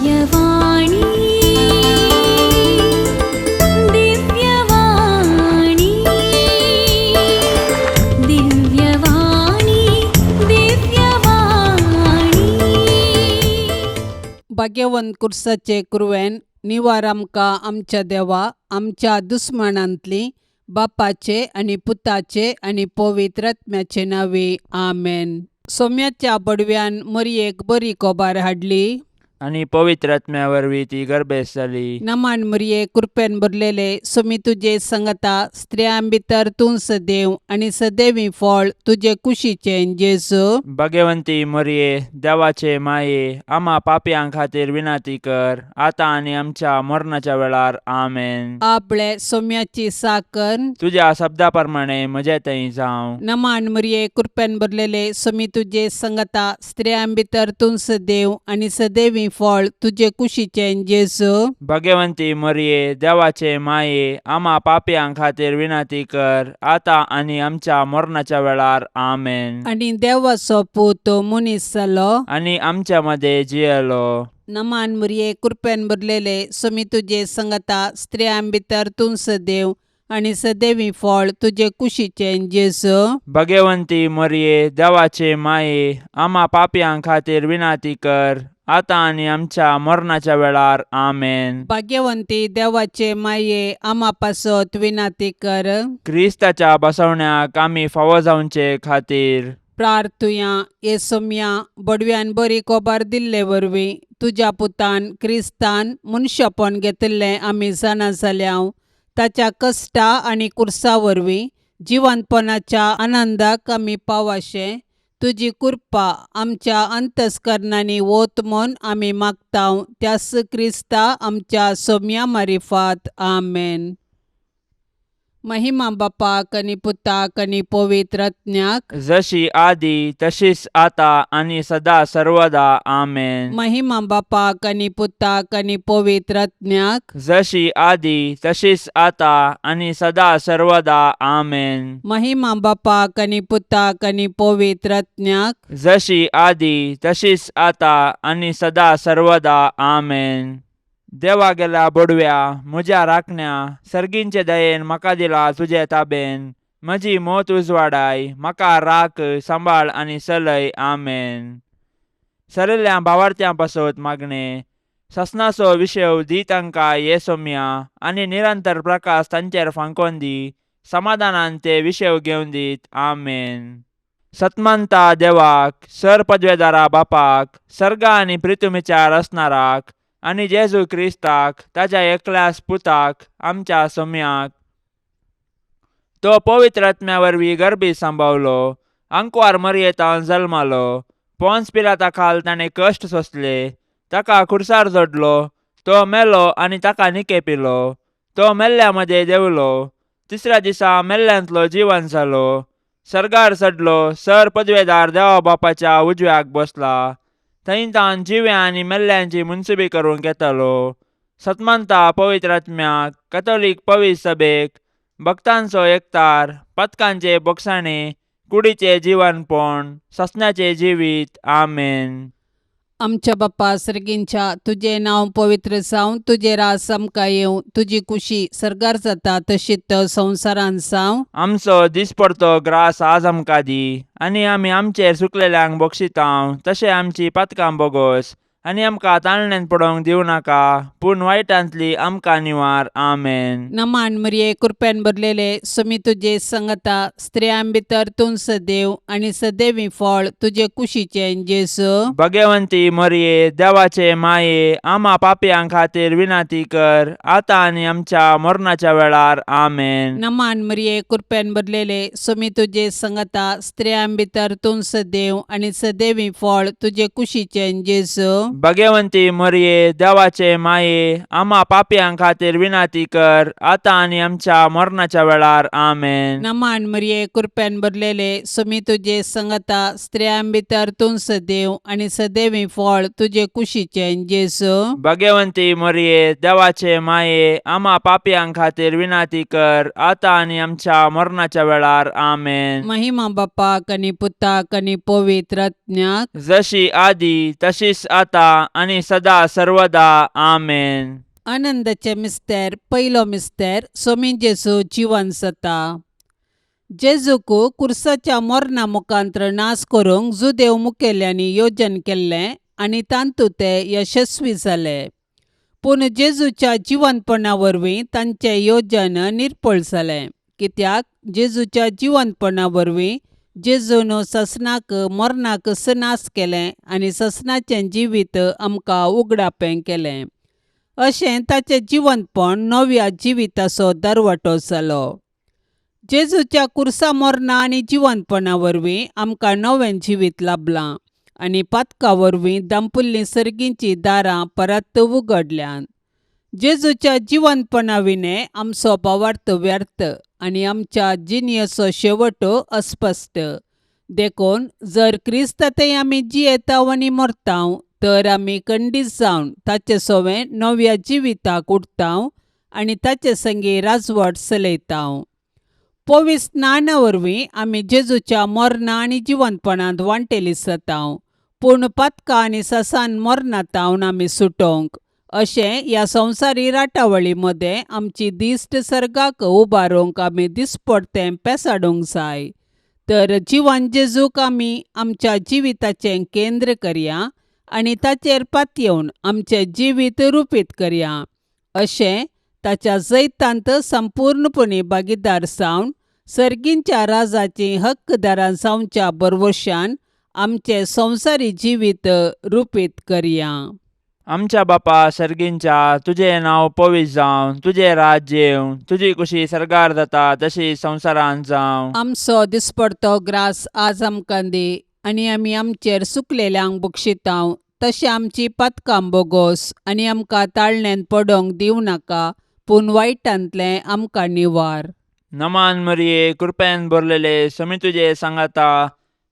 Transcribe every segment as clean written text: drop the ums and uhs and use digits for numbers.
दिव्यवाणी, दिव्यवाणी, दिव्यवाणी, दिव्यवाणी. भाग्यवंत कुर्साचे कुरवेन निवार आमकां आमच्या देवा आमच्या दुस्मानांतली बापाचे आनी पुताचे आनी पवित्र आत्म्याचे नांवे आमेन. सोम्याच्या बडव्यान मरयेक बरी कोबार हाडली आनी पवित्र आत्म्या वरवीं ती गर्भेस्त जाली. नमान मरये, कृपेन भरलेले, सोमी तुजे संगता, स्त्रियां भितर तूं सदैव आनी सदैवी फळ तुजे कुशीचें जेजू. भगवंती मरये, देवाचे माये, आमा पापयां खातीर विनंती कर, आतां आनी आमच्या मरणाच्या वेळार. आमेन. आपले सोम्याची साकर. तुज्या शब्दा प्रमाणे म्हजे थंय जावं. नमान मरये, कृपेन भरलेले, सोमी तुजे संगता, स्त्रियां भितर तूं सदैव आनी सदैवी फळ तुजे कुशीचें जेजू. भगवंती मरये, देवाचे माये, आमा पापयां खातीर विनंती कर, आतां आनी आमच्या मरणाच्या वेळार. आमेन. आनी देवाचो पूत मनीस जालो आनी आमच्या मदें जियेलो. नमान मरये, कृपेन भरलेले, सोमी तुजे संगता, स्त्रियां भितर तूं सदैव आनी सदैवी फळ तुजे कुशीचें जेजू. भगवंती मरये, देवाचे माये, आमा पापयां खातीर विनंती कर, आतां आनी आमच्या मरणाच्या वेळार. आमेन. भाग्यवंती देवाचे माये, आमा पासत विनंती कर. क्रिस्ताच्या बसवण्याक आमी फावो जावचे खातीर प्रार्थुया. ये सोम्या, बडव्यान बरी कोबार दिल्ले वरवीं तुज्या पुतान क्रिस्तान मनशापण घेतिल्लें आमी जाणा जाल्या. ताच्या कश्टा आनी कुर्सा वरवीं जिवंतपणाच्या आनंदाक आमी पावाशें तुजी कृपा आमच्या अंतस्करणांनी वत म्हूण आमी मागता, त्यास क्रिस्ता आमच्या सोम्या मारिफात. आमेन. महिमा बापाक आनी पुताक आनी पवित्र आत्म्याक. जशी आदी तशीच आता आनी सदा सर्वदा. आमेन. महिमा बापाक आनी पुताक आनी पवित्र आत्म्याक. जशी आदी तशीच आता आनी सदा सर्वदा. आमेन. महिमा बापाक आनी पुताक आनी पवित्र आत्म्याक. जशी आदी तशीच आता आनी सदा सर्वदा. आमेन. देवा गेल्या बोडव्या, म्हज्या राखण्या, सर्गींचे दयेन म्हाका दिला तुजे ताबेन. म्हजी मोत उजवाडाय, म्हाका राख, सांबाळ आनी चलय. आमेन. सरिल्ल्या भावार्थ्यां पासत मागणें. ससनाचो विशेव दी तांकां ये सोम्या, आनी निरंतर प्रकाश तांचेर फांकोन दी. समाधानान ते विशेव घेवन दीत. आमेन. सतमंता देवाक, सर पदवेदारा बापाक, सर्गा आनी प्रितुमीच्या रचणाराक, आनी जेजू क्रिस्ताक, ताच्या एकल्याच पुताक, आमच्या सोम्याक, तो पवित्र आत्म्या वरवीं गर्भी सांबावलो, आंकवार मरयेतान जल्मालो, पोन्स पिलाता खाल ताणें कश्ट सोंसले, ताका खुर्सार जोडलो, तो मेलो आनी ताका निकेपिलो, तो मेल्ल्या मदें देंवलो, तिसऱ्या दिसा मेल्ल्यांतलो जिवन जालो, सर्गार चडलो, सर पदवेदार देवा बापाच्या उजव्याक बसला, थंय तावन जिव्या आनी मेल्ल्यांची मुनसुबी करूंक येतालो. सतमंता पवित्र आत्म्याक, कथोलीक पवित्र सभेक, भक्तांचो एकतार, पथकांचे बोगसाणे, कुडीचे जिवनपण, ससण्याचे जिवीत. आमेन. आमच्या बाप्पा सर्गींच्या, तुजें नांव पवित्र जावं, तुजें रास आमकां येवं, तुजी कुशी सर्गार जाता तशीच संवसारांत जावं. आमचो दिसपडतो ग्रास आज आमकां दी, आनी आमी आमचेर चुकलेल्यांक बक्षितांव तशें आमची पातकां बोगोस, आनी आमकां ताळण्यांत पडोवंक दिवं नाका, पूण वायटांतली आमकां निवार. आमेन. नमान मरिये, कृपेन भरलेले, सुमी तुजे संगता, स्त्रियां भितर तूं सदैव आनी सदैवी फळ तुजे कुशीचें जेजू. भगवंती मरिये, देवाचे माये, आमा पापयां खातीर विनंती कर, आतां आनी आमच्या मरणाच्या वेळार. आमेन. नमान मरिये, कृपेन भरलेले, सुमी तुजे संगता, स्त्रियां भितर तूं सदैव आनी सदैवी फळ तुजे कुशीचें जेजू. भगवंती मरिये, देवाचे माये, आमा पापयां खातीर विनंती कर, आतां आनी आमच्या मरणाच्या वेळार. आमेन. नमान मरिये, कृपेन भरलेले, सुमी तुजे संगता, स्त्रियां भितर तूं सदैव आनी सदैवी फळ तुजे कुशीचें जेजू. भगवंती मरिये, देवाचे माये, आमा पापयां खातीर विनंती कर, आतां आनी आमच्या मरणाच्या वेळार. आमेन. महिमा बापाक आनी पुताक आनी पवित्र आत्म्याक. जशी आदी तशीच आता आतां आनी सदा सर्वदा. आमेन. आनंदाचे मिस्तेर. पयलो मिस्तेर, सोमी जेजू जिवन जाता. जेजूक कुर्साच्या मरणा मुखांत्र नाश करूंक जुदेव मुखेल्यांनी योजन केल्लें आनी तातूंत ते यशस्वी जाले. पूण जेजूच्या जिवनपणा वरवीं तांचें योजन निर्फळ जालें, कित्याक जेजूच्या जिवनपणा वरवीं जेजून ससनाक मरणाक नाश केलें आनी ससनाचें जिवीत आमकां उगडापें केलें. अशें ताचें जिवनपण नव्या जिविताचो दरवटो जालो. जेजूच्या कुर्सा मरणा आनी जिवनपणा वरवीं आमकां नवें जिवीत लाबलां आनी पातका वरवीं दांपुल्लीं सर्गींचीं दारां परत उगडल्यांत. जेजूच्या जिवनपणा विणें आमचो भावार्थ व्यर्थ आनी आमच्या जिणेचो शेवट अस्पश्ट. देखून जर क्रिस्तांतय आमी जियेताव आनी मरताव तर आमी खंडीत जावन ताचे सवें नव्या जिविताक उठताव आनी ताचे संगी राजवट चलयताव. पवित्र स्नाना वरवीं आमी जेजूच्या मरणा आनी जिवनपणांत वांटेली जाताव. पूण पातकां आनी ससान मरणांत आमी सुटोवंक अशें ह्या संवसारी राटावळी मदें आमची दिश्ट सर्गाक उबारूंक आमी दिसपडतें पेसाडूंक जाय. तर जिवन जेजूक आमी आमच्या जिविताचें केंद्र करया आनी ताचेर पातयेवन आमचें जिवीत रुपीत करया. अशें ताच्या जैतांत संपूर्णपणी भागीदार जावन सर्गींच्या राजाचीं हक्कदारां जावच्या भरवशान आमचें संवसारी जिवीत रुपीत करया. आमच्या बापा सर्गींच्या, तुजें नांव पवित्र जावं, तुजें राज्य येवं, तुजी कुशी सर्गार जाता तशी संवसारांत जावं. आमचो दिसपडतो ग्रास आज आमकां दी आनी आमी आमचेर सुकलेल्यांक बक्षितांव तशें आमची पातकां बोगोस आनी आमकां ताळण्यांत पडोवंक दिवं नाका, पूण वायटांतलें आमकां निवार. नमान मरिये, कृपेन भरलेले, समी तुजे सांगाता,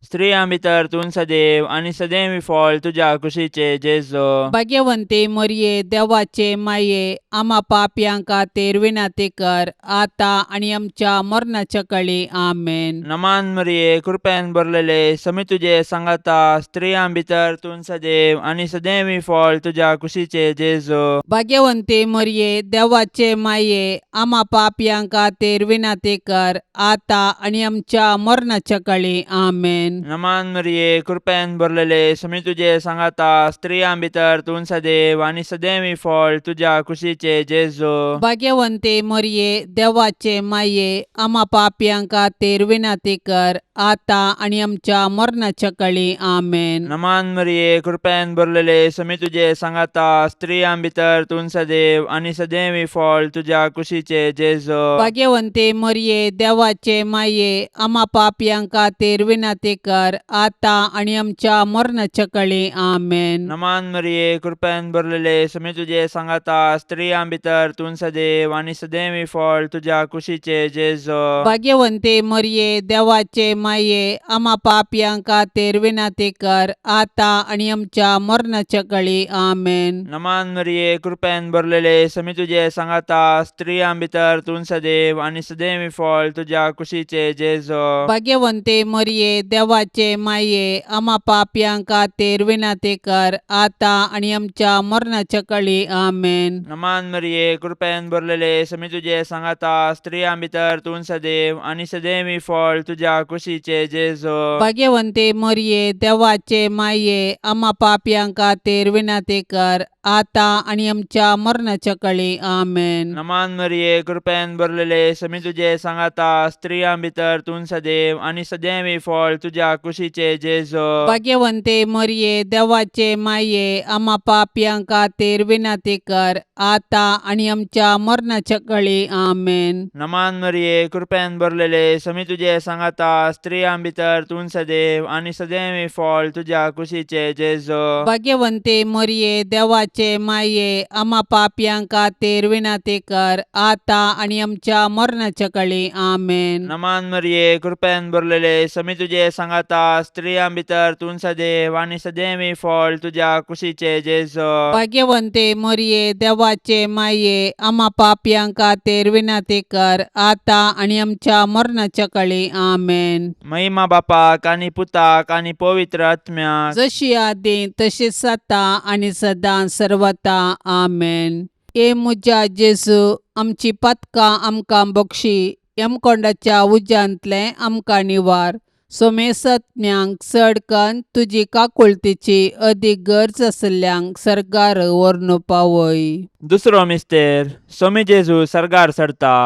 स्त्रियां भितर तूं सदैव आनी सदैव फळ तुज्या कुशीचे जेजो. भाग्यवंती मरिये, देवाचे माये, आमा पापयां खातीर विनंती कर, आतां आनी आमच्या मरणाच्या कळी. आमेन. नमान मरिये, कृपेन भरलेले, समी तुजे सांगाता, स्त्रियां भितर तूं सदैव आनी सदैव फळ तुज्या कुशीचे जेजो. भाग्यवंती मरिये, देवाचे माये, आमा पापयां खातीर विनंती कर, आतां आनी आमच्या मरणाच्या कळी. आमेन. नमान मरिये, कृपेन भरलेले, समी तुजे सांगाता, स्त्रियां भितर तूं सदैव आनी सदैव फळ तुज्या कुशीचे जेजो. भाग्यवंती मरिये, देवाचे माये, आमा पापयां खातीर विनंती कर, आतां आनी आमच्या मरणाच्या कळी. आमेन. नमान मरिये, कृपेन भरलेले, समी तुजे सांगाता, स्त्रियां भितर तूं सदैव आनी सदैव फळ तुज्या कुशीचे जेजो. भाग्यवंती मरिये, देवाचे माये, आमा पापयां खातीर विनंती कर, आतां आनी आमच्या मरणाच्या कळी. आमेन. नमान मरिये, कृपेन भरलेले, समी तुजे सांगाता, स्त्रियां भितर तूं सदैव आनी सदैव फळ तुज्या कुशीचे जेजो. भाग्यवंती मरिये, देवाचे माये, आमा पापयां खातीर विनंती कर, आतां आनी आमच्या मरणाच्या कळी. आमेन. नमान मरिये, कृपेन भरलेले, समी तुजे सांगाता, स्त्रियां भितर तूं सदैव आनी सदैव फळ तुज्या कुशीचे जेजो. भाग्यवंती मरिये, देवाचे माये, आमा पापयां खातीर विनंती कर, आतां आनी आमच्या मरणाच्या कळी. आमेन. नमान मरिये, कृपेन भरलेले, समी तुजे सांगाता, स्त्रियां भितर तूं सदैव आनी सदैव फळ तुज्या कुशीचे जेजो. भाग्यवंती मरिये, देवाचे माये, आमा पापयां खातीर विनंती कर, आतां आनी आमच्या मरणाच्या कळी. आमेन. नमान मरिये, कृपेन भरलेले, समी तुजे सांगाता, स्त्रियां भितर तूं सदैव आनी सदैव फळ तुज्या कुशीचे जेजो. भाग्यवंती मरिये, देवाचे माये, आमा पापयां खातीर विनंती कर, आतां आनी आमच्या मरणाच्या कळी. आमेन. नमान मरिये, कृपेन भरलेले, समी तुजे सांगाता, स्त्रियां भितर तूं सदैव आनी सदैव फळ तुज्या कुशीचे जेजो. भाग्यवंती मरिये, देवाचे देवाचे माये आमा पापयां खातीर विनंती कर आतां आनी आमच्या मरणाच्या कळी. आमेन. नमान मरिये, कृपेन भरलेले, समी तुजे सांगाता, स्त्रियां भितर तूं सदैव आनी सदैवी फळ तुज्या कुशीचे जेजो. भाग्यवंते मरिये, देवाचे माये, आमा पापयां खातीर विनंती कर आतां आनी आमच्या मरणाच्या कळी. आमेन. महिमा बापाक आनी पुताक आनी पवित्र आत्म्याक. जशी आदी तशीच आतां आनी सदां सर्वता. आमेन. ए म्हज्या जेजू, आमची पातकां आमकां बक्षी, यमकोंडाच्या उज्यांतलें आमकां निवार, सोमेसत्म्यांक चड कन्न तुजी काकुळतीची अदीक गरज आशिल्ल्यांक सर्गार व्हरून पावय. दुसरो मिस्तेर, सोमी जेजू सर्गार चडता.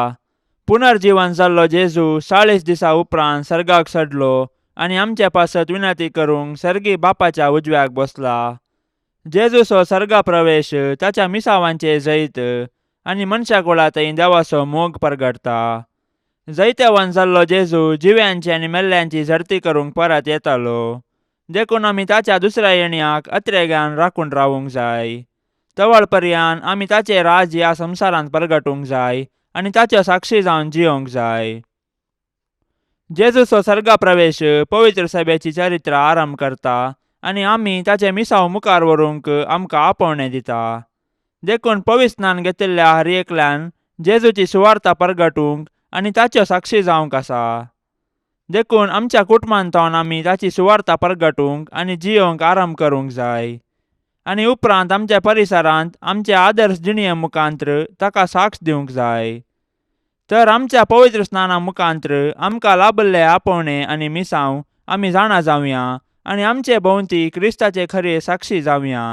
पुनर्जीवन जाल्लो जेजू 40 दिसा उपरांत सर्गाक चडलो आनी आमचे पासत विनंती करूंक सर्गी बापाच्या उजव्याक बसला. जेजूचो सर्गा प्रवेश ताच्या मिसावांचे जैत आनी मनशा कुळा थंय देवाचो मोग परगटता. जैतेवान जाल्लो जेजू जिव्यांची आनी मेल्ल्यांची झडती करूंक परत येतालो, देखून आमी ताच्या दुसऱ्या येण्याक अत्रेगान राखून रावूंक जाय. तवळ पर्यान आमी ताचें राज ह्या संवसारांत परगटूंक जाय आनी ताच्यो साक्षी जावन जियोंक जाय. जेजूचो सर्गा प्रवेश पवित्र सभेची चरित्र आरंभ करता आनी आमी ताचें मिसांव मुखार व्हरूंक आमकां आपोवणें दिता. देखून पवित्र स्नान घेतिल्ल्या हर एकल्यान जेजूची सुवार्ता परगटूंक आनी ताच्यो साक्षी जावंक आसा. देखून आमच्या कुटुंबांत आमी ताची सुवार्ता परगटूंक आनी जियोंक आरंभ करूंक जाय आनी उपरांत आमच्या परिसरांत आमचे आदर्श जिणये मुखांत्र ताका साक्ष दिवंक जाय. तर आमच्या पवित्र स्नाना मुखांत्र आमकां लाभल्ले आपोवणें आनी मिसांव आमी जाणा जावया आनी आमचे भोंवती क्रिस्ताचे खरे साक्षी जावया.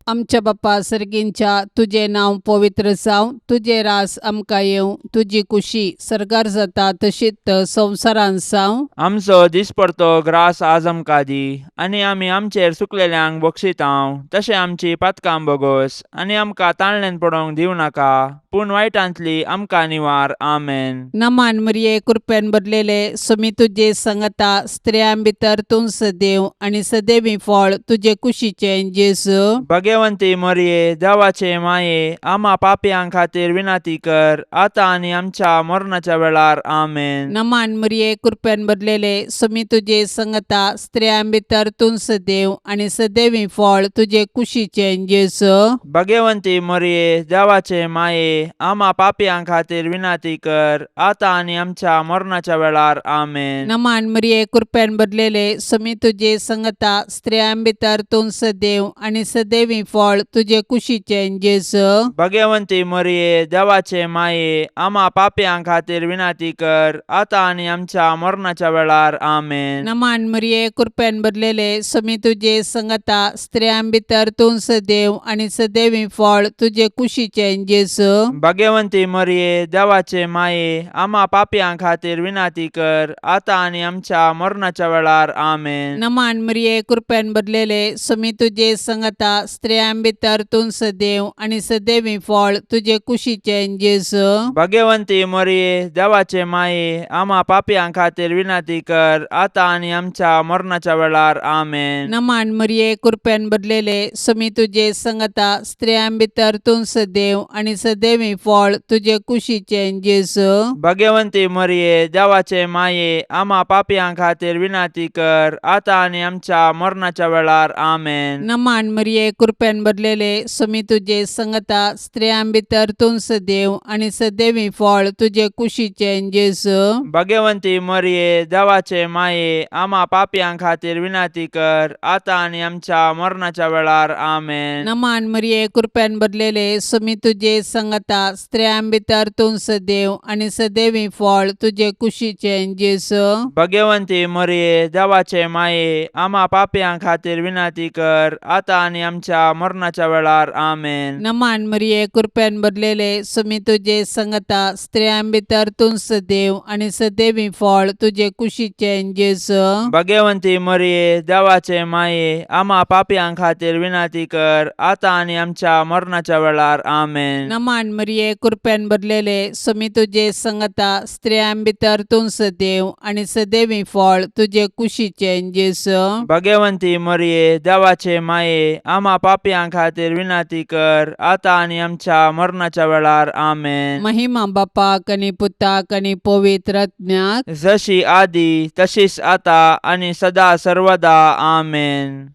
आमच्या बापा सर्गींच्या, तुजें नांव पवित्र जावं, तुजें रास आमकां येवं, तुजी कुशी सर्गार जाता तशीच संवसारांत जावं. आमचो दिसपडतो ग्रास आज आमकां दी आनी आमी आमचेर सुकलेल्यांक बक्षितांव तशें आमची पातकां बोगोस आनी आमकां ताळणेन पडोवंक दिवं नाका, पूण वायटांतली आमकां निवार. आमेन. नमान मरिये, कृपेन भरलेले, सुमी तुजे संगता, स्त्रियां भितर तूं सदैव आनी सदैवी फळ तुजे कुशीचें जेजू. भगवंती मरिये, देवाचे माये, आमा पापयां खातीर विनंती कर आतां आनी आमच्या मरणाच्या वेळार. आमेन. नमान मरिये, कृपेन भरलेले, सुमी तुजे संगता, स्त्रियां भितर तूं सदैव आनी सदैवी फळ तुजे कुशीचें जेजू. भगवंती मरिये, देवाचे माये, आमा पापयां खातीर विनंती कर आतां आनी आमच्या मरणाच्या वेळार. आमेन. नमान मरिये, कृपेन भरलेले, सुमी तुजे संगता, स्त्रियां भितर तूं सदैव आनी सदैवी फळ तुजे कुशीचें जेजू. भगवंती मरिये, देवाचे माये, आमा पापयां खातीर विनंती कर आतां आनी आमच्या मरणाच्या वेळार. आमेन. नमान मरिये, कृपेन भरलेले, सुमी तुजे संगता, स्त्रियां भितर तूं सदैव आनी सदैवी फळ तुजे कुशीचें जेजू. भगवंती मरिये, देवाचे माये, आमा पापयां खातीर विनंती कर आतां आनी आमच्या मरणाच्या वेळार. आमेन. नमान मरिये, कृपेन भरलेले, सुमी तुजे संगता, स्त्रियां भितर तूं सदैव आनी सदैवी फळ तुजे कुशीचें जेजू. भगवंती मरिये, देवाचे माये, आमा पापयां खातीर विनंती कर आतां आनी आमच्या मरणाच्या वेळार. आमेन. नमान मरिये, कृपेन भरलेले, सुमी तुजे संगता, स्त्रियां भितर तूं सदैव आनी सदैवी फळ तुजे कुशीचें जेजू. भगवंती मरिये, देवाचे माये, आमा पापयां खातीर विनंती कर आतां आनी आमच्या मरणाच्या वेळार. आमेन. नमान मरिये, कृपेन भरलेले, सुमी तुजे संगता, स्त्रियां भितर तूं सदैव आनी सदैवी फळ तुजे कुशीचें जेजू. भगवंती मरिये, देवाचे माये, आमा पापयां खातीर विनंती कर आतां आनी आमच्या मरणाच्या वेळार. आमेन. नमान मरिये, कृपेन भरलेले, सुमी तुजे संगता, स्त्रियां भितर तूं सदैव आनी सदैवी फळ तुजे कुशीचें जेजू. भगवंती मरिये, देवाचे माये, आमा पापयां खातीर विनंती कर आतां आनी आमच्या मरणाच्या वेळार. आमेन. नमान मरिये, कृपेन भरलेले, सुमी तुजे संगता, स्त्रियां भितर तूं सदैव आनी सदैवी फळ तुजे कुशीचें जेजू. भगवंती मरिये, देवाचे माये, आमा पापयां खातीर विनंती कर आतां आनी आमच्या मरणाच्या वेळार. आमेन. नमान मरिये, कृपेन भरलेले, सुमी तुजे संगता, स्त्रियां भितर तूं सदैव आनी सदैवी फळ तुजे कुशीचें जेजू. भगवंती मरिये, देवाचे माये, आमा पापयां पापयां खातीर विनंती कर आतां आनी आमच्या मरणाच्या वेळार. आमेन. महिमा बापाक आनी पुताक आनी पवित्र आत्म्याक. जशी आदी तशीच आतां आनी सदा सर्वदा. आमेन.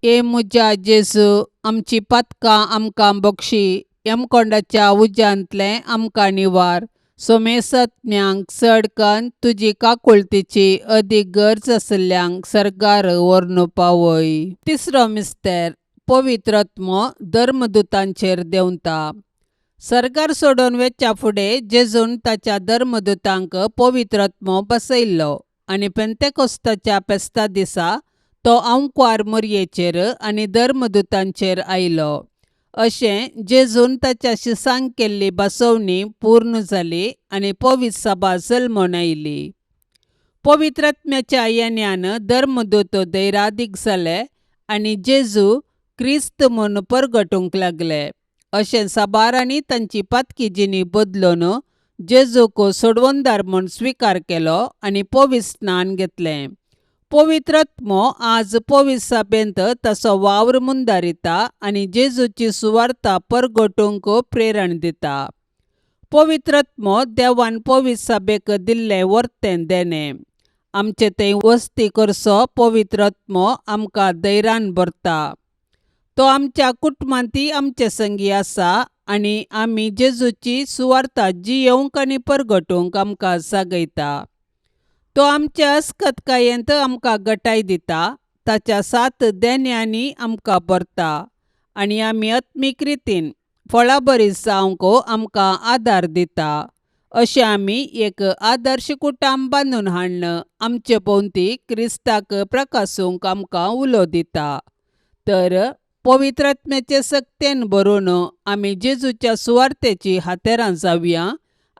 ए म्हज्या जेजू, आमची पातकां आमकां बक्षी, यमकोंडाच्या उज्यांतलें आमकां निवार, सोमेसत्म्यांक चड कन्न तुजी काकुळतीची अदीक गरज आशिल्ल्यांक सर्गार व्हरून पावय. तिसरो मिस्तेर, पवित्र आत्मो धर्मदुतांचेर देंवता. सर्गार सोडून वेच्या फुडें जेजून ताच्या धर्मदुतांक पवित्र आत्मो बसयल्लो आनी पेंतेकोस्ताच्या फेस्ता दिसा तो आंकवार मोरयेचेर आनी धर्मदुतांचेर आयलो. अशें जेजून ताच्या शिसांक केल्ली बसवणी पूर्ण जाली आनी पवित्र सभा जल्मून आयली. पवित्र आत्म्याच्या येण्यान धर्मदूत धैरादीक जाले आनी जेजू क्रिस्त म्हूण परगटूंक लागले. अशें साबारांनी तांची पातकी जिणी बदलून जेजूक सोडवणदार म्हूण स्विकार केलो आनी पवित्र स्नान घेतलें. पवित्र आत्मो आज पवित्र सभेंत ताचो वावर मुंदारिता आनी जेजूची सुवार्ता परगटूंक प्रेरण दिता. पवित्र आत्मो देवान पवित्र सभेक दिल्लें वर्तें देणें. आमचे थंय वस्ती करचो पवित्र आत्मो आमकां धैर्यान भरता. तो आमच्या कुटुंबांतय आमचे संगी आसा आनी आमी जेजूची सुवार्ता जियेवंक आनी परगटूंक आमकां जागयता. तो आमच्या अस्कतकायेंत आमकां गटाय दिता, ताच्या सात देण्यांनी आमकां भरता आनी आमी आत्मीक रितीन फळाबरी जावंक आमकां आदार दिता. अशें आमी एक आदर्श कुटुंब बांदून हाडून आमचे भोंवती क्रिस्ताक प्रकासूंक आमकां उलो दिता. तर पवित्र आत्म्याचे सक्तेन भरून आमी जेजूच्या सुवार्तेची हातेरां जावया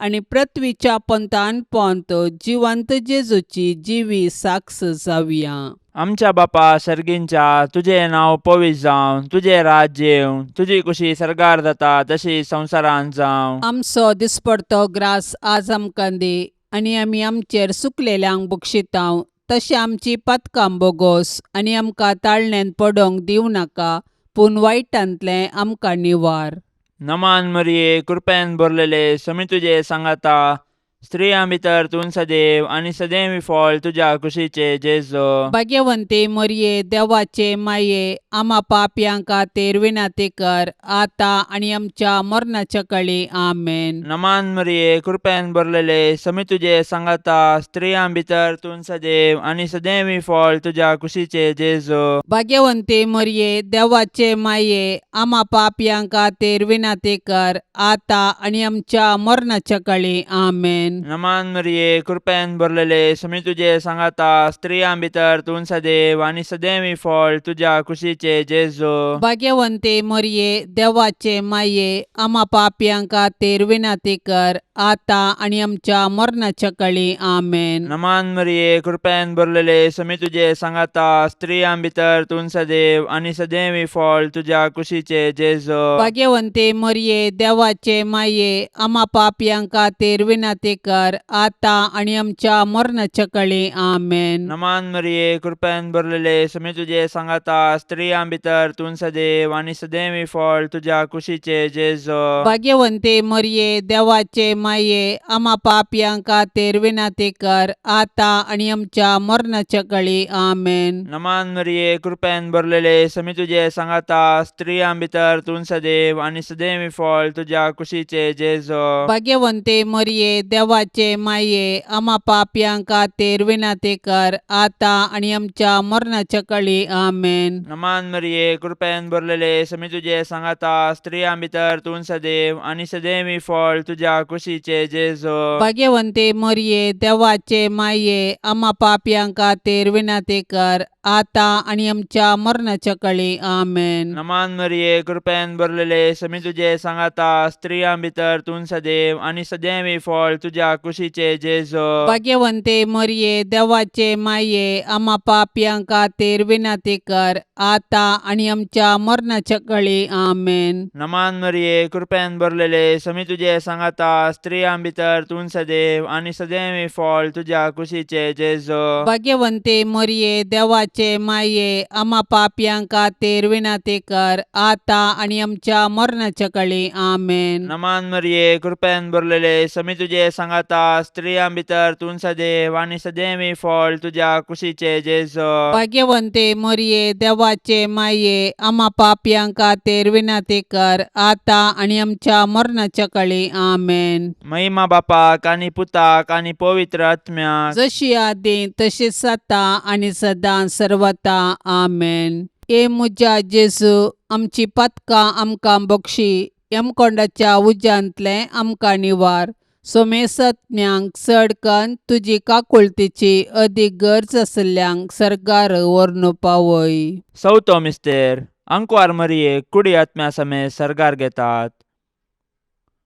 आनी पृथ्वीच्या पंथान पोंत जिवंत जेजूची जिवी साक्ष जावया. आमच्या बापा सर्गींच्या, तुजें नांव पवित्र जावं, तुजें राज्य येवं, तुजी कुशी सर्गार जाता तशी संवसारांत जावं. आमचो दिसपडतो ग्रास आज आमकां दी आनी आमी आमचेर सुकलेल्यांक बक्षितांव तशें आमची पातकां बोगोस आनी आमकां ताळण्यांत पडोंक दिवं नाका, पूण वायटांतलें आमकां निवार. नमान मरिये, कृपेन भरलेले, समी तुजे सांगाता, स्त्रियां भितर तूं सदैव आनी सदैव फळ तुज्या कुशीचे जेजू. भाग्यवंती मरिये, देवाचे माये, आमा पापयां खातीर विनंती कर आतां आनी आमच्या मरणाच्या कळी. आमेन. नमान मरिये, कृपेन भरलेले, समी तुजे सांगाता, स्त्रियां भितर तूं सदैव आनी सदैव फळ तुज्या कुशीचे जेजू. भाग्यवंती मरिये, देवाचे माये, आमा पापयां खातीर विनंती कर आतां आनी आमच्या मरणाच्या कळी. आमेन. नमान मरिये, कृपेन भरलेले, समी तुजे सांगाता, स्त्रियां भितर तूं सदैव आनी सदैव फळ तुज्या कुशीचे जेजू. भाग्यवंती मरिये, देवाचे माये, आमा पापयां खातीर विनंती कर आतां आनी आमच्या मरणाच्या कळी. आमेन. नमान मरिये, कृपेन भरलेले, समी तुजे सांगाता, स्त्रियां भितर तूं सदैव आनी सदैव फळ तुज्या कुशीचे जेजू. भाग्यवंती मरिये, देवाचे माये, आमा पापयां खातीर विनंती कर आतां आनी आमच्या मरणाच्या कळी. आमेन. नमान मरिये, कृपेन भरलेले, समी तुजे सांगाता, स्त्रियां भितर तूं सदैव आनी सदैव फळ तुज्या कुशीचे जेजू. भाग्यवंती मरिये, देवाचे माये, आमा पापयां खातीर विनंती कर आतां आनी आमच्या मरणाच्या कळी. आमेन. नमान मरिये, कृपेन भरलेले, समी तुजे सांगाता, स्त्रियां भितर तूं सदैव आनी सदैव फळ तुज्या कुशीचे जेजू. भाग्यवंती मरिये, देवाचे माये, आमा पापयां खातीर विनंती कर आतां आनी आमच्या मरणाच्या कळी. आमेन. नमान मरिये, कृपेन भरलेले, समी तुजे सांगाता, स्त्रियां भितर तूं सदैव आनी सदैव फळ तुज्या कुशीचे जेजू. भाग्यवंती मरिये, देवाचे माये, आमा पापयां खातीर विनंती कर आतां आनी आमच्या मरणाच्या कळी. आमेन. नमान मरिये, कृपेन भरलेले, समी तुजे सांगाता, स्त्रियां भितर तूं सदैव आनी सदैव फळ तुज्या तुज्या कुशीचे जेजो. भाग्यवंते मरये, देवाचे माये, आमा पापयां खातीर विनंती कर, आतां आनी आमच्या मरणाच्या कळी. आमेन. नमान मरिये, कृपेन भरलेले, समी तुजे सांगाता, स्त्रियां भितर तूं सदैव आनी सदैव फळ तुज्या कुशीचे जेजो. भाग्यवंते मरये, देवाचे माये, आमा पापयां खातीर विनंती कर, आतां आनी आमच्या मरणाच्या कळी. आमेन. नमान मरिये, कृपेन भरलेले, समी तुजे सांगाता, स्त्रियां भितर तूं सदैव आनी सदैव फळ तुज्या कुशीचे जेजो. भाग्यवंते मरिये, देवाचे माये, आमा पापयां खातीर विनंती कर, आतां आनी आमच्या मरणाच्या कळी. आमेन. महिमा बापाक आनी पुताक आनी पवित्र आत्म्याक. जशी आदी तशीच आतां आनी सदां सर्वता. आमेन. हे म्हज्या जेजू, आमची पातकां आमकां बक्षी, यमकोंडाच्या उज्यांतलें आमकां निवार, सोमेसत्म्यांक चड कन्न तुजी काकुळतीची अदीक गरज आशिल्ल्यांक सर्गार व्हरून पावय. चवथो मिस्तेर. आंकवार मरियेक कुडी आत्म्या समेत सर्गार घेतात.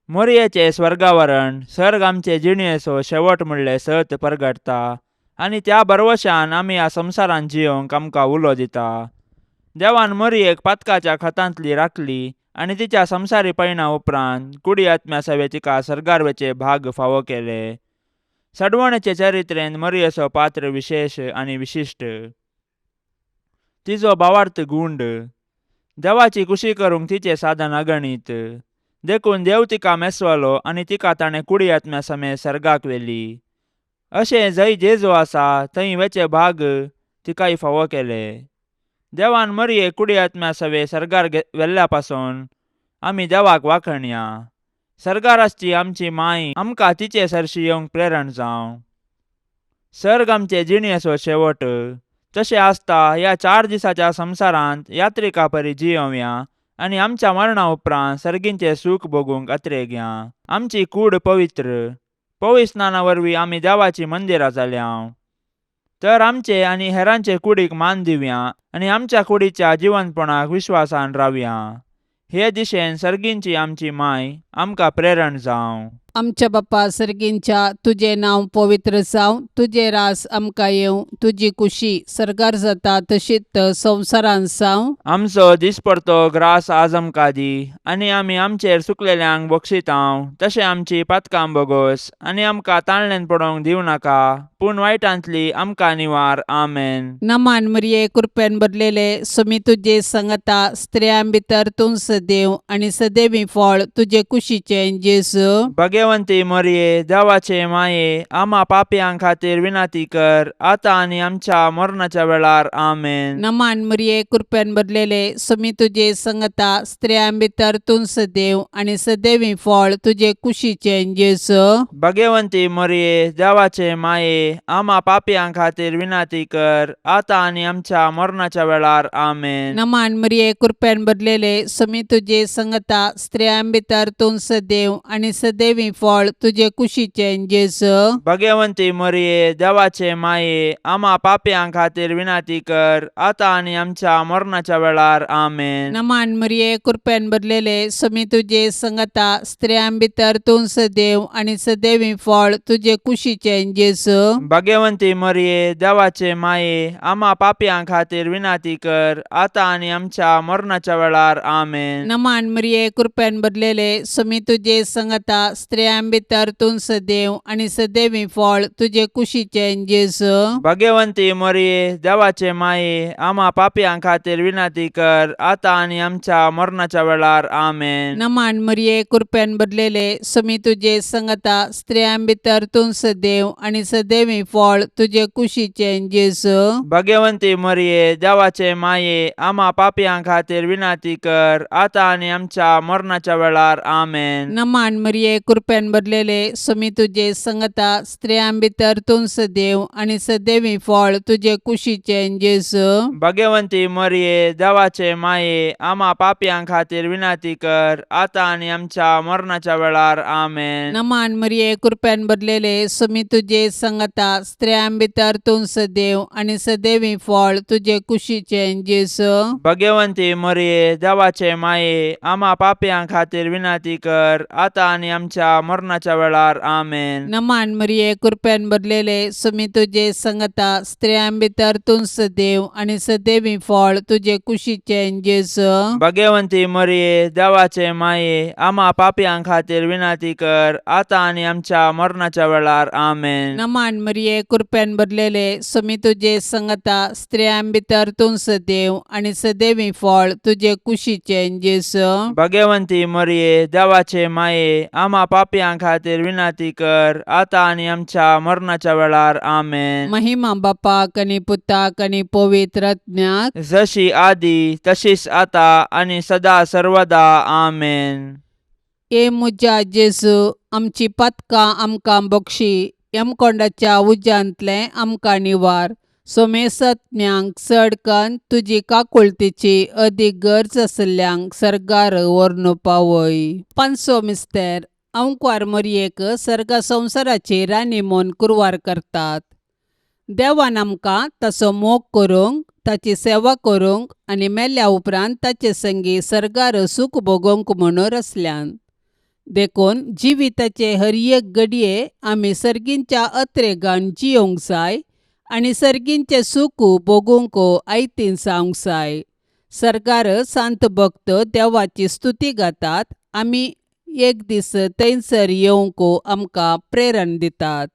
मोरयेचें स्वर्गावरण सर्ग आमचे जिणेचो शेवट म्हणलें सत परगटता आनी त्या भरवशान आमी ह्या संवसारांत जियोंक आमकां उलो दिता. देवान मोरयेक पातकाच्या खतांतली राखली आनी तिच्या संवसारी पयणा उपरांत कुडी आत्म्या सवे तिका सर्गार वचे भाग फावो केले. सडवणेचे चरित्रेन मोरयेचो पात्र विशेश आनी विशिश्ट. तिजो भावार्थ गुंड. देवाची कुशी करूंक तिचें साधन अगणीत. देखून देव तिका मेसवलो आनी तिका ताणें कुडी आत्म्या समेत सर्गाक व्हेली. अशें जंय जेजू आसा थंय वेचे भाग तिकाय फावो केले. देवान मरये कुडी आत्म्या सवे सर्गार व्हेल्ल्या पासून आमी देवाक वाखणया. सर्गार आसची आमची माय आमकां तिचे सरशी येवंक प्रेरण जावं. सर्ग आमचे जिणेचो शेवट तशें आसता ह्या 4 दिसाच्या संवसारांत यात्रिका परी जियोवया आनी आमच्या मरणा उपरांत सर्गींचें सूख भोगूंक अत्रेगया. आमची कूड पवित्र पवित्र स्नाना वरवीं आमी देवाची मंदिरां जाल्या. तर आमचे आनी हेरांचे कुडीक मान दिवया आनी आमच्या कुडीच्या जिवनपणाक विश्वासान रावया. हे दिशेन सर्गींची आमची माय आमकां प्रेरण जावं. आमच्या बापा सर्गींच्या, तुजें नांव पवित्र जावं, तुजें रास आमकां येवं, तुजी कुशी सर्गार जाता तशीच संवसारांत जावं. आमचो दिसपडतो ग्रास आज आमकां दी आनी आमी आमचेर चुकलेल्यांक बक्षितांव तशें आमची पातकां बोगोस आनी आमकां ताणल्यान पडोवंक दिवं नाका, पूण वायटांतली आमकां निवार. आमेन. नमान मरिये, कृपेन भरलेले, सुमी तुजे संगता, स्त्रियां भितर तूं सदैव आनी सदैवी फळ तुजे कुशीचें जेजू. भगवंती मरिये, देवाचे माये, आमा पापयां खातीर विनंती कर, आतां आनी आमच्या मरणाच्या वेळार. आमेन. नमान मरिये, कृपेन भरलेले, सुमी तुजे संगता, स्त्रियां भितर तूं सदैव आनी सदैवी फळ तुजे कुशीचें जेजू. भगवंती मरिये, देवाचे माये, आमा पापयां खातीर विनंती कर, आतां आनी आमच्या मरणाच्या वेळार. आमेन. नमान मरिये, कृपेन भरलेले, सुमी तुजे संगता, स्त्रियां भितर तूं सदैव आनी सदैवी फळ तुजे कुशीचें जेजू. भगवंती मरिये, देवाचे माये, आमा पापयां खातीर विनंती कर, आतां आनी आमच्या मरणाच्या वेळार. आमेन. नमान मरिये, कृपेन भरलेले, सुमी तुजे संगता, स्त्रियां भितर तूं सदैव आनी सदैवी फळ तुजे कुशीचें जेजू. भगवंती मरिये, देवाचे माये, आमा पापयां खातीर विनंती कर, आतां आनी आमच्या मरणाच्या वेळार. आमेन. नमान मरिये, कृपेन भरलेले, सुमी तुजे संगता, स्त्रियां भितर तूं सदैव आनी सदैवी फळ तुजे कुशीचें जेजू. भगवंती मरिये, देवाचे माये, आमा पापयां खातीर विनंती कर, आतां आनी आमच्या मरणाच्या वेळार. आमेन. नमान मरिये, कृपेन भरलेले, सुमी तुजे संगता, स्त्रियां भितर तूं सदैव आनी सदैवी फळ तुजे कुशीचें जेजू. भगवंती मरिये, देवाचे माये, आमा पापयां खातीर विनंती कर, आतां आनी आमच्या मरणाच्या वेळार. आमेन. नमान मरिये, कृपेन भरलेले, सुमी तुजे संगता, स्त्रियां भितर तूं सदैव आनी सदैवी फळ तुजे कुशीचें जेजू. भगवंती मरिये, देवाचे माये, आमा पापयां खातीर विनंती कर, आतां आनी आमच्या मरणाच्या वेळार. आमेन. नमान मरिये, कृपेन भरलेले, सुमी तुजे संगता, स्त्रियां भितर तूं सदैव आनी सदैवी फळ तुजे कुशीचें जेजू. भगवंती मरिये, देवाचे माये, आमा पापयां खातीर विनंती कर, आतां आनी आमच्या आमच्या मरणाच्या वेळार. आमेन. नमान मरिये, कृपेन भरलेले, सुमी तुजे संगता, स्त्रियां भितर तूं सदैव आनी सदैवी फळ तुजे कुशीचें जेजू. भगवंती मरिये, देवाचे माये, आमा पापयां खातीर विनंती कर, आतां आनी आमच्या मरणाच्या वेळार. आमेन. नमान मरिये, कृपेन भरलेले, सुमी तुजे संगता, स्त्रियां भितर तूं सदैव आनी सदैवी फळ तुजे कुशीचें जेजू. भगवंती मरिये, देवाचे माये, आमा पापयां खातीर विनंती कर, आतां आनी आमच्या मरणाच्या वेळार. आमेन. महिमा बापाक आनी पुताक आनी पवित्र आत्म्याक. जशी आदी तशीच आता आनी सदा सर्वदा. आमेन. ए म्हज्या जेजू, आमची पातकां आमकां बक्षी, यमकोंडाच्या उज्यांतलें आमकां निवार, सोमेसत्म्यांक चड कन्न तुजी काकुळतीची अदीक गरज आशिल्ल्यांक सर्गार व्हरून पावय. पांचसो मिस्तेर. अंकवार मोरयेक सर्गा संवसाराची राणी म्हूण कुरवार करतात. देवान आमकां ताचो मोग करूंक, ताची सेवा करूंक आनी मेल्या उपरांत ताचे संगी सर्गार सूख भोगोवंक म्हणून रचल्यान. देखून जिविताचे हर एक घडये आमी सर्गींच्या अत्रेगान जियोंक जाय आनी सर्गींचें सूख भोगूंक आयतीन जावंक जाय. सर्गार सांत भक्त देवाची स्तुती गातात, आमी एक दीस थंयसर येवंक आमकां प्रेरण दितात.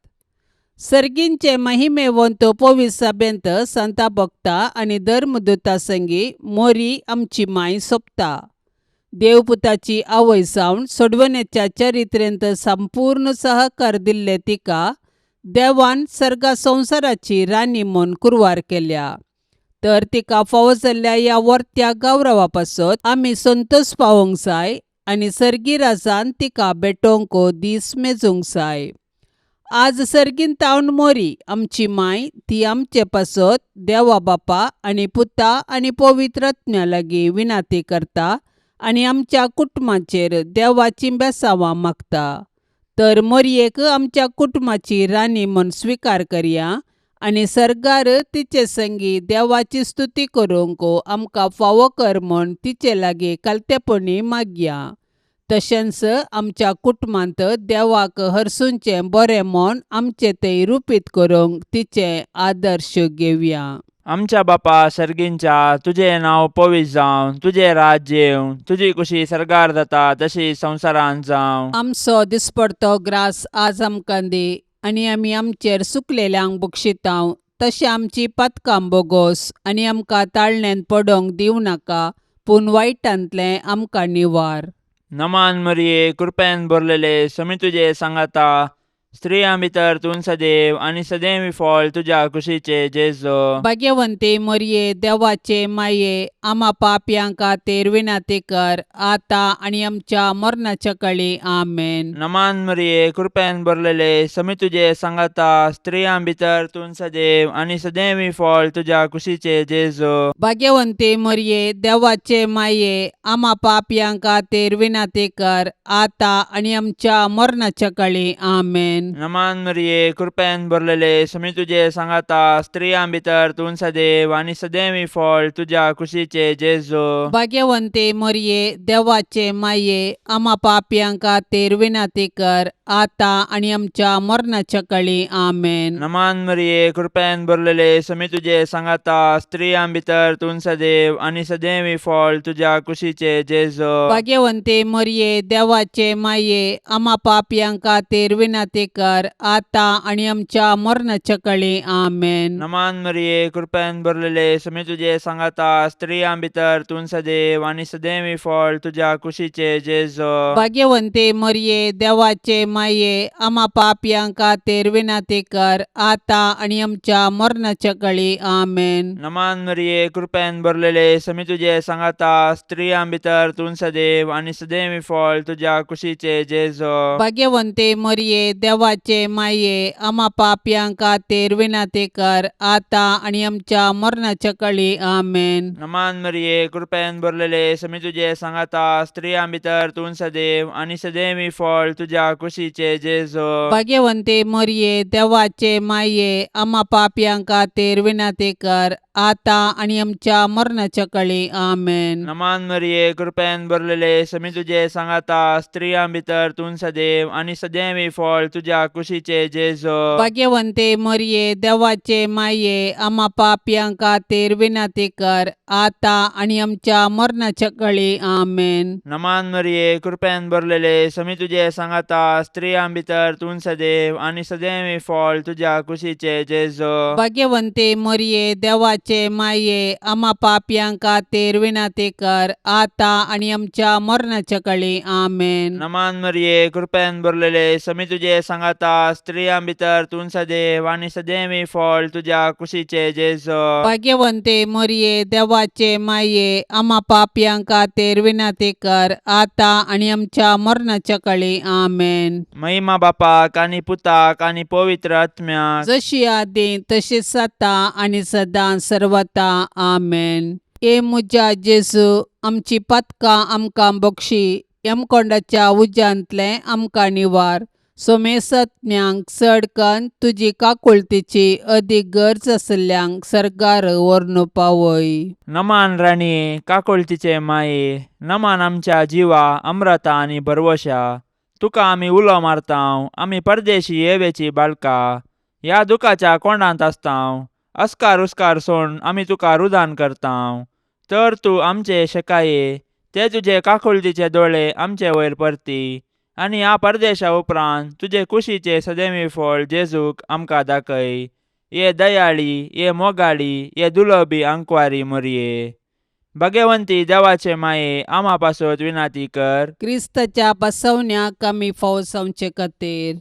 सर्गींचे महिमेवंत पवित्र सभेंत संता भक्ता आनी धर्मदूता संगी मोरी आमची माय सोंपता. देवपुताची आवय जावन सोडवण्याच्या चरित्रेंत संपूर्ण सहकार दिल्ले तिका देवान सर्गा संवसाराची राणी म्हूण कुरवार केल्या. तर तिका फावो जाल्ल्या ह्या वर्त्या गौरवा पासत आमी संतोश पावोवंक जाय आनी सर्गी राजान तिका भेटोवंक दीस मेजूंक जाय. आज सर्गीन तावन मोरी आमची माय ती आमचे पासत देवा बापा आनी पुता आनी पवित्र आत्म्या लागीं विनाती करता आनी आमच्या कुटुंबाचेर देवाची बेसांवां मागता. तर मोरयेक आमच्या कुटुंबाची राणी म्हूण स्विकार करया आनी सर्गार तिचे संगी देवाची स्तुती करूंक आमकां फावो कर म्हूण तिचे लागीं कालतेपणी मागया. तशेंच आमच्या कुटुंबांत देवाक हरसूंचें बरें म्हूण आमचें तें रुपीत करूंक तिचें आदर्श घेवया. आमच्या बापा सर्गींच्या, तुजें नांव पवित्र जावं, तुजें राज्य येवं, तुजी कुशी सर्गार जाता तशी संवसारांत जावं. आमचो दिसपडतो ग्रास आज आमकां दी आनी आमी आमचेर सुकलेल्यांक बक्षितांव तशें आमची पातकां बोगोस आनी आमकां ताळण्यांत पडोवंक दिवं नाका, पूण वायटांतलें आमकां निवार. नमान मरिये, कृपेन भरलेले, समी तुजे सांगाता, स्त्रियां भितर तूं सदैव आनी सदैव फळ तुज्या कुशीचे जेजो. भाग्यवंती मोरये, देवाचे माये, आमा पापयां खातीर विनंती कर, आतां आनी आमच्या मरणाच्या कळी. आमेन. नमान मरिये, कृपेन भरलेले, समी तुजे सांगाता, स्त्रियां भितर तूं सदैव आनी सदैव फळ तुज्या कुशीचे जेजो. भाग्यवंती मोरये, देवाचे माये, आमा पापयां खातीर विनंती कर, आतां आनी आमच्या मरणाच्या कळी. आमेन. नमान मरिये, कृपेन भरलेले, समी तुजे सांगाता, स्त्रियां भितर तूं सदैव आनी सदैव फळ तुज्या कुशीचे जेजो. भाग्यवंती मोरये, देवाचे माये, आमा पापयां खातीर विनंती कर, आतां आनी आमच्या मरणाच्या कळी. आमेन. नमान मरिये, कृपेन भरलेले, समी तुजे सांगाता, स्त्रियां भितर तूं सदैव आनी सदैव फळ तुज्या कुशीचे जेजो. भाग्यवंती मोरये, देवाचे माये, आमा पापयां खातीर विनंती कर, आतां आनी आमच्या मरणाच्या कळी. आमेन. नमान मरिये, कृपेन भरलेले, समी तुजे सांगाता, स्त्रियां भितर तूं सदैव आनी सदैव फळ तुज्या कुशीचे जेजो. भाग्यवंती मोरये, देवाचे माये, आमा पापयां खातीर विनंती कर, आतां आनी आमच्या मरणाच्या कळी. आमेन. नमान मरिये, कृपेन भरलेले, समी तुजे सांगाता, स्त्रियां भितर तूं सदैव आनी सदैव फळ तुज्या कुशीचे जेजो. भाग्यवंती मोरये, देवाचे माये, आमा पापयां खातीर विनंती कर, आतां आनी आमच्या मरणाच्या कळी. आमेन. नमान मरिये, कृपेन भरलेले, समी तुजे सांगाता, स्त्रियां भितर तूं सदैव आनी सदैव फळ तुज्या कुशीचे जेजो. भाग्यवंती मोरये, देवाचे माये, आमा पापयां खातीर विनंती कर, आतां आनी आमच्या मरणाच्या कळी. आमेन. नमान मरिये, कृपेन भरलेले, समी तुजे सांगाता, स्त्रियां भितर तूं सदैव आनी सदैवी फळ तुज्या कुशीचे जेजो. भाग्यवंते मरिये, देवाचे माये, आमा पापयां खातीर विनंती कर, आतां आनी आमच्या मरणाच्या कळी. आमेन. नमान मरिये, कृपेन भरलेले, समी तुजे सांगाता, स्त्रियां भितर तूं सदैव आनी सदैवी फळ तुज्या कुशीचे जेजो. भाग्यवंते मरिये, देवाचे माये, आमा पापयां खातीर विनंती कर, आतां आनी आमच्या मरणाच्या कळी. आमेन. नमान मरिये, कृपेन भरलेले, समी तुजे सांगाता, स्त्रियां भितर तूं सदैव आनी सदैवी फळ तुज्या कुशीचे जेजो. भाग्यवंते मरिये, देवाचे माये, आमा पापयां खातीर विनंती कर, आतां आनी आमच्या मरणाच्या कळी. आमेन. महिमा बापाक आनी पुताक आनी पवित्र आत्म्याक, जशी आदी तशीच आतां आनी सदां सर्वता. आमेन. ए म्हज्या जेजू, आमची पातकां आमकां बक्षी, यमकोंडाच्या उज्यांतलें आमकां निवार, सोमेसज्ञांक चड कन्न तुजी काकुळतीची अदीक गरज आशिल्ल्यांक सर्गार व्हरून पावय. नमान राणये, काकुळतीचे माये, नमान आमच्या जिवा अम्रता आनी भरवशा, तुका आमी उलो मारतांव, आमी परदेशी येवेची बाळका, ह्या दुखाच्या कोंडांत आसतांव, अस्कार उस्कार सोड आमी तुका रुदान करतांव, तर तूं आमचे शेकाये ते तुजे काकुळतीचे दोळे आमचे वयर परती आनी ह्या परदेशा उपरांत तुजे कुशीचे सदैवी फळ जेजूक आमकां दाखय. ये दयाळी, ये मोगाळी, ये दुलबी आंकवारी मोरये, भगवंती देवाचे माये, आमा पासत विनाती कर. क्रिस्ताच्या बसवण्याक आमी फावो जावचे खातीर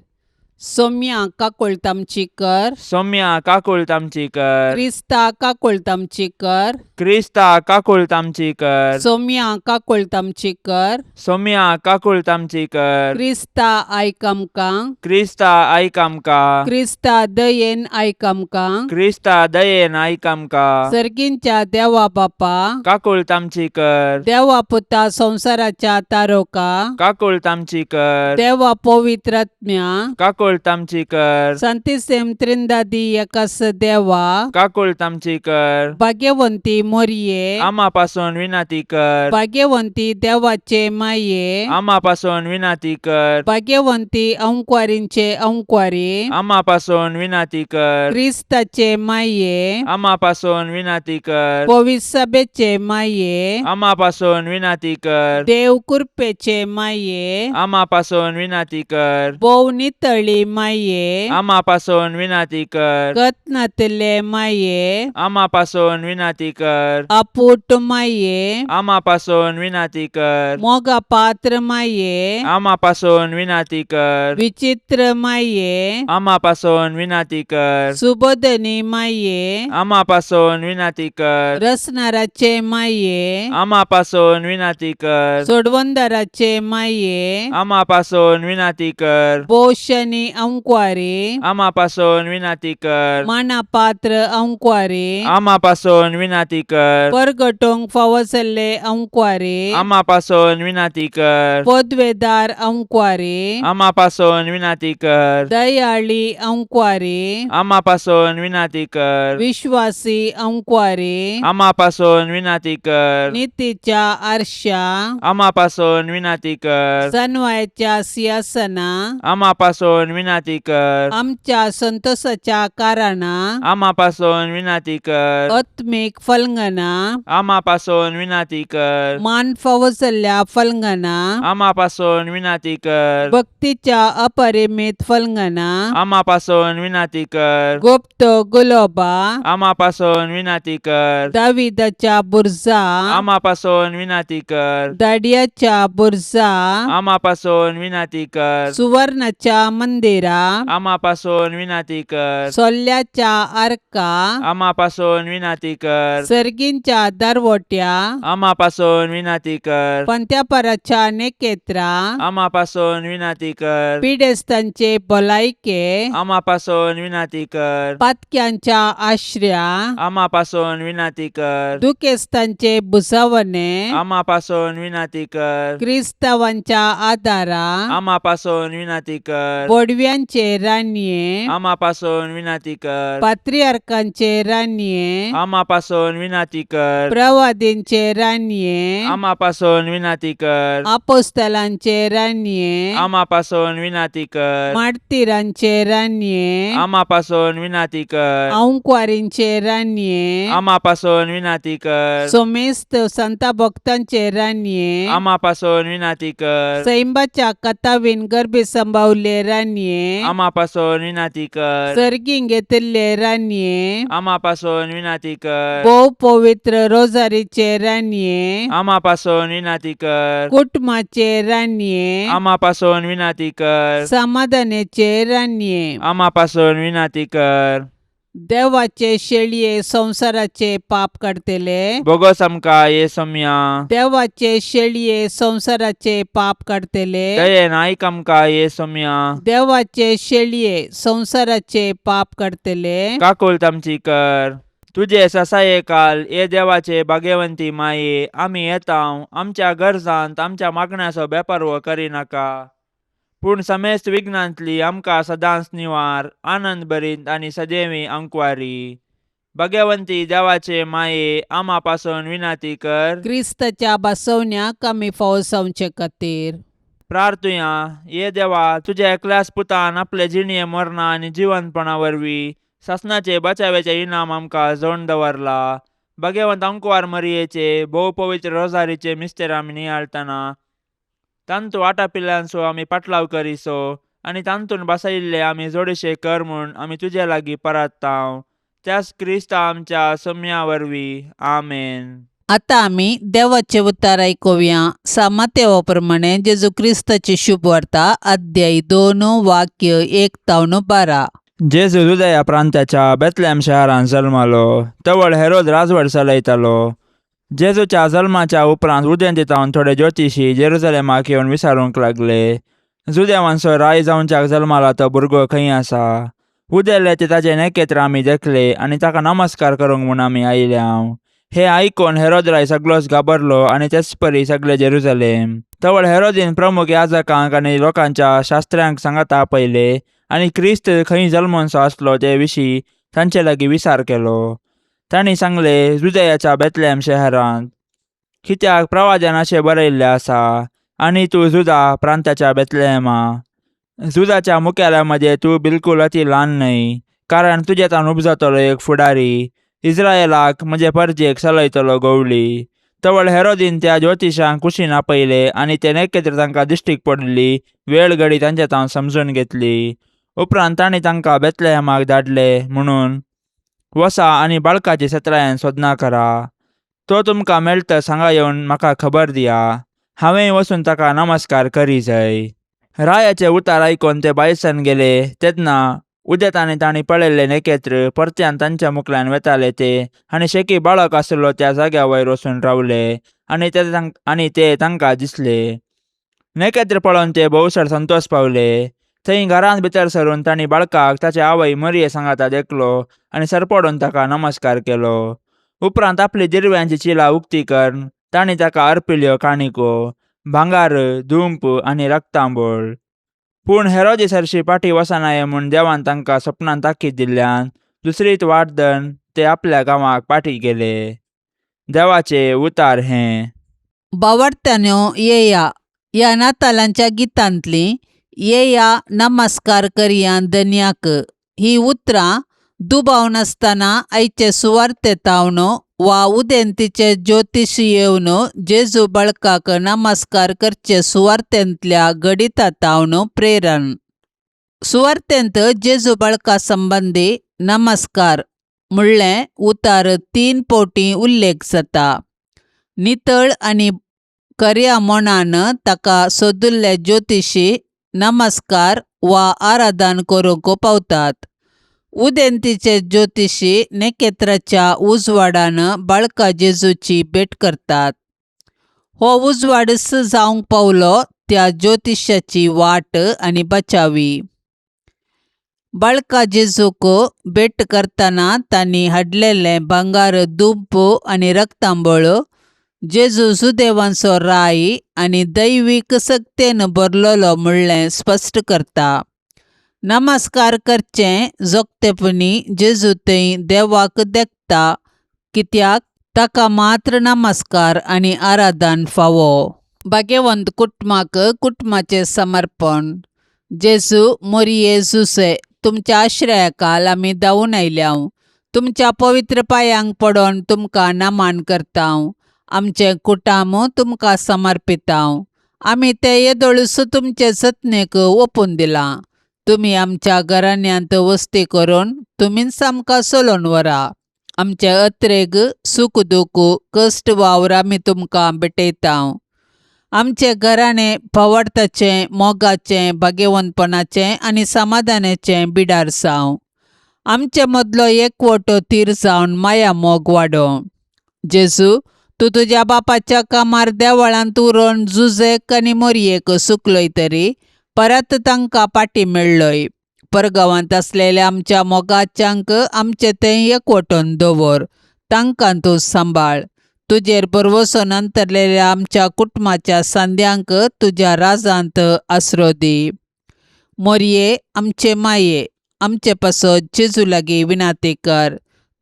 सोम्या काकुळट आमची कर. सौम्या काकुळट आमची कर. क्रिस्ता काकुळट आमची कर. क्रिस्ता काकुळट आमची कर. सोम्या काकुळट आमची कर. सौम्या काकुळट आमची कर. क्रिस्ता आयक आमकां. क्रिस्ता आयक आमकां. क्रिस्ता दयेन आयक आमकां. क्रिस्ता दयेन आयक आमकां. सर्गींच्या देवा बापा, काकुळट आमची कर. देवा पुता संवसाराच्या तारोका, काकुळट आमची कर. देवा पवित्रात्म्या, काकुळट आमची कर. संतिसेम त्रिंदादी एकास देवा, काकुळट आमची कर. भाग्यवंती मोरये, आमा पासून विनंती कर. भाग्यवंती देवाचे माये, आमा पासून विनंती कर. भाग्यवंती अंकवारींचे अंकवारी, आमा पासून विनंती कर. क्रिस्ताचे माये, आमा पासून विनंती कर. पविसभेचे माये, आमा पासून विनंती कर. देव कृपेचे माये, आमा पासून विनंती कर. भोव नितळी माये, आमा पासून विनंती कर. कत्नातले माये, आमा पासून विनंती कर. अपूट माये, आमा पासून विनंती कर. मोगा पात्र माये, आमा पासून विनंती कर. विचित्र माये, आमा पासून विनंती कर. सुबोधनी माये, आमा पासून विनंती कर. रसनाराचे माये, आमा पासून विनंती कर. सोडवंदाराचे माये, आमा पासून विनंती कर. पोशनी अंकवारी, आमा पासून विनंती कर. मानापात्र अंकवारी, आमा पासून विनंती कर. परगटोंक फावो जाल्ले अंकवारी, आमा पासून विनंती कर. पदवेदार अंकवारी, आमा पासून विनंती कर. दयाळी अंकवारी, आमा पासून विनंती कर. विश्वासी अंकवारी, आमा पासून विनंती कर. नितीच्या आरशा, आमा पासून विनंती कर. सनवायाच्या सिंहासना, आमा पासून विनंती कर. आमच्या संतोषाच्या कारणा, आमा पासून विनंती कर. आत्मीक फलंगना, आमा पासून विनंती कर. मान फावो जाल्ल्या फलंगना, आमा पासून विनंती कर. भक्तीच्या अपरिमित फलंगना, आमा पासून विनंती कर. गुप्त गुलोबा, आमा पासून विनंती कर. दाविदाच्या बुर्जा, आमा पासून विनंती कर. दाडियाच्या बुर्जा, आमा पासून विनंती कर. सुवर्णाच्या मंदिरा, आमा पासून विनंती कर. सोल्ल्याच्या आर्का, आमा पासून विनंती कर. सर्गींच्या दरवट्या, आमा पासून विनंती कर. पंत्यापराच्या नेकेत्रा, आमा पासून विनंती कर. पिडेस्तांचे भलायके, आमा पासून विनंती कर. पातक्यांच्या आश्र्या, आमा पासून विनंती कर. दुखेस्तांचे भुजावणे, आमा पासून विनंती कर. क्रिस्तावांच्या आदारा, आमा पासून विनंती कर. बोडव्या बडव्यांचे रानये, आमा पासून विनाती कर. पात्रियार्कांचे रानये, आमा पासून विनाती कर. प्रवादींचे रानये, आमा पासून विनाती कर. आपोस्तलांचे रानये, आमा पासून विनाती कर. मार्तीरांचे रानये, आमा पासून विनाती कर. आंकवारींचे रानये, आमा पासून विनाती कर. सोमेस्त संता भक्तांचे रानये, आमा पासून विनाती कर. सैंबाच्या कथावीन गर्भी संभावले रानये, आमा पासून विनाती कर. सर्गीं घेतिल्ले रानये, आमा पासून विनाती कर. भोव पवित्र रोजारीचे रानये, आमा पासून विनाती कर. कुटुंबाचे रानये, आमा पासून विनाती कर. समाधानाचे रानये, आमा पासून विनाती कर. देवाचे शेळये संवसाराचे पाप काडतले, बोगोस आमकां ये सोम्या. देवाचे शेळये संवसाराचे पाप काडतले, दयेन आयक आमकां ये सोम्या. देवाचे शेळये संवसाराचे पाप काडतले, काकुळट आमची कर. तुजे ससाये काल ये देवाचे भाग्यवंती माये, आमी येता आमच्या गरजांत आमच्या मागण्याचो बेपारवो करिनाका, पूण समेस्त विघ्नांतली आमकां सदांच निवार, आनंद भरीत आनी सदैवी अंकवारी. भाग्यवंती देवाचे माये, आमा पासून विनाती कर. क्रिस्ताच्या बसवण्याक आमी फावो जावचे खातीर. प्रार्थुया. ये देवा, तुज्या एकल्याच पुतान आपले जिणये मरणां आनी जिवंतपणा वरवीं सासणाचे बचाव्याचे इनाम आमकां जोडून दवरला. भाग्यवंत अंकवार मरियेचे भोव पवित्र रोजारीचे मिस्तेर आमी नियाळटना तांतू वाटापिल्ल्यांचो आमी पाटलाव करिसो आनी तांतून बसयिल्ले आमी जोडीशे कर म्हूण आमी तुजे लागीं परात्तांव, त्याच क्रिस्ता आमच्या सम्या वरवीं. आमेन. आतां आमी देवाचें उतार आयकुया. सामातेवा प्रमाणे जेजू क्रिस्ताची शुभवार्ता, अध्याय 2 वाक्य 1 तावन 12. जेजू जुदया प्रांताच्या बेतलेम शहरांत जल्मलो तवळ हेरोद राजवट चलयतालो. जेजूच्या जल्माच्या उपरांत उदेंती तावन थोडे ज्योतिशी जेरुजलेमाक येवन विचारूंक लागले, जुदेवांचो राय जावच्याक जल्माला तो भुरगो खंय आसा? उदेल्ले ते ताजे नखेत्र आमी देखले आनी ताका नमस्कार करूंक म्हूण आमी आयल्याव. हे आयकून हेरोद राय सगळोच घाबरलो आनी तेच परी सगळे जेरुजलेम. तवळ हेरोदीन प्रमुख याजकांक आनी लोकांच्या शास्त्र्यांक सांगाता आपयले आनी क्रिस्त खंय जल्मोनसो आसलो ते विशीं तांचे लागीं विचार केलो. तांणी सांगले, जुदयाच्या बेतलेम शहरांत, कित्याक प्रवाद्यान अशें बरयल्लें आसा, आनी तूं जुदा प्रांताच्या बेतलेमा, जुदाच्या मुखेल्या मदें तूं बिलकूल अती ल्हान न्हय, कारण तुजे तावन उपजतलो एक फुडारी इस्रायलाक म्हजे परजेक चलयतलो गवळी. तवळ हेरोदीन त्या ज्योतिशांक कुशीन आपयले आनी ते नखेत्र तांकां दिश्टीक पडली वेळ घडी तांचे तावन समजून घेतली. उपरांत तांणी तांकां बेतलेहमाक धाडले म्हणून, वसा आनी बाळकाची सत्रायन सोदना करा, तो तुमकां मेळटा सांगा येवन म्हाका खबर दिया, हांवें वचून ताका नमस्कार करी जाय. रायाचे उतार आयकून ते बायसान गेले तेन्ना उदेतानी तांणी पळयल्ले नखेत्र परत्यान तांच्या मुखल्यान वेताले ते आनी शेकी बाळक आशिल्लो त्या जाग्या वयर वचून रावले आनी ते तांकां दिसले. नखेत्र पळोवन ते भोवसर संतोश पावले. थंय घरांत भितर सरून तांणी बाळकाक ताचे आवय मरिये सांगाता देखलो आनी सरपडून ताका नमस्कार केलो. उपरांत आपली दिरव्यांची चिलां उक्ती करून तांणी ताका अर्पिल्यो काणिको, भांगार, धुंप आनी रक्तांबोळ. पूण हेरोदी सरशी पाटी वसनाये म्हूण देवान तांकां सपनान ताकीद दिल्ल्यान दुसरीच वाट धरून ते आपल्या गांवाक पाटी गेले. देवाचे उतार हें. बावडत्यानो येया ह्या नातालांच्या गितांतली येया नमस्कार करया धनयाक ही उतरां दुबाव नासतना आयचे सुवार्ते तावन वा उदेंतीचे ज्योतिशी येवन जेजू बाळकाक नमस्कार करचे सुवार्तेंतल्या घडिता तावन प्रेरण. सुवार्तेंत जेजू बाळका संबंदी नमस्कार म्हणलें उतार 3 फावटी उल्लेख जाता. नितळ आनी खऱ्या मनान ताका सोदिल्ले ज्योतिशी नमस्कार वा आराधन करूंक पावतात. उदेंतीचे ज्योतिशी नखेत्राच्या उजवाडान बाळका जेजूची भेट करतात. हो उजवाडच जावंक पावलो त्या ज्योतिशाची वाट आनी बचावी. बाळका जेजूक भेट करतना तांणी हाडलेलें भांगर, धूप आनी रक्तांबळ जेजू सुदेवांचो राय आनी दैवीक सक्तेन भरलेलो म्हणलें स्पश्ट करता. नमस्कार करचें जोगतेपणी जेजू थंय देवाक देखता कित्याक ताका मात्र नमस्कार आनी आराधन फावो. भाग्यवंत कुटुंबाक कुटुंबाचें समर्पण. जेजू मोरये जुसे तुमच्या आश्रयाखाल आमी धांवून आयल्याव. तुमच्या पवित्र पांयांक पडोन तुमकां नमन करतांव. आमचें कुटाम तुमकां समर्पितांव. आमी तें येदोळूच तुमचे जतनेक ओंपून दिलां. तुमी आमच्या घराण्यांत वस्ती करून तुमीच आमकां चलोवन व्हरा. आमचे अत्रेग सूख दूख कश्ट वावर आमी तुमकां भेटयतांव. आमचें घराणें भावार्थाचें मोगाचें भाग्यवंतपणाचें आनी समाधानाचें बिडार जावं. आमचे मदलो एकवटो थीर जावन माया मोग वाडोवं. जेजू तूं तुज्या बापाच्या कामार देवळांत उरोवन जुजेक आनी मोरयेक सुकलोय तरी परत तांकां पाटी मेळ्ळोय. परगांवांत आसलेल्या आमच्या मोगाच्यांक आमचे थंय एकवटून दवर. तांकां तूं सांबाळ. तुजेर भरवंसो अंतरलेल्या आमच्या कुटुंबाच्या सांद्यांक तुज्या राजांत आसरो दी. मोरये आमचे माये आमचे पासत जेजू लागीं विनाती कर.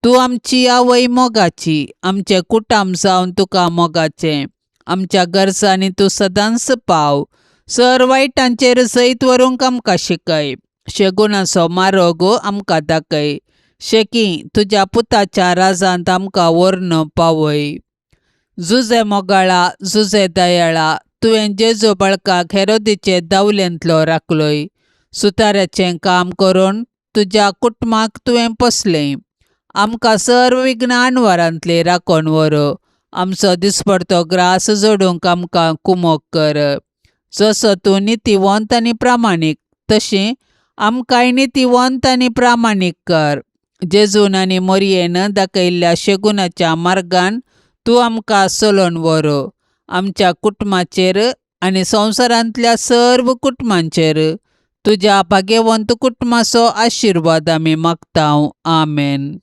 तूं आमची आवय मोगाची. आमचें कुटाम जावन तुका मोगाचें. आमच्या गरजांनी तूं सदांच पाव. सर वायटांचेर जैत व्हरूंक आमकां शिकय. शेगुणाचो मार्ग आमकां दाखय. शेकी तुज्या पुताच्या राजांत आमकां व्हरून पावय. जुजे मोगाळा जुजे दयाळा तुवें जेजू बाळकाक हेरोदीचे दावलेंतलो राखलोय. सुताऱ्याचें काम करून तुज्या कुटुंबाक तुवें पोसलें. आमकां सर्व विघ्न अनवरांतली राखून व्हर. आमचो दिसपडतो ग्रास जोडूंक आमकां कुमोक कर. जसो तूं नितीवंत आनी प्रामाणीक तशी आमकांय नितीवंत आनी प्रामाणीक कर. जेजून आनी मोरयेन दाखयल्ल्या शेगुणाच्या मार्गान तूं आमकां चलोवन व्हर. आमच्या कुटुंबाचेर आनी संवसारांतल्या सर्व कुटुंबांचेर तुज्या भाग्यवंत कुटुंबाचो आशिर्वाद आमी मागतांव. आमेन.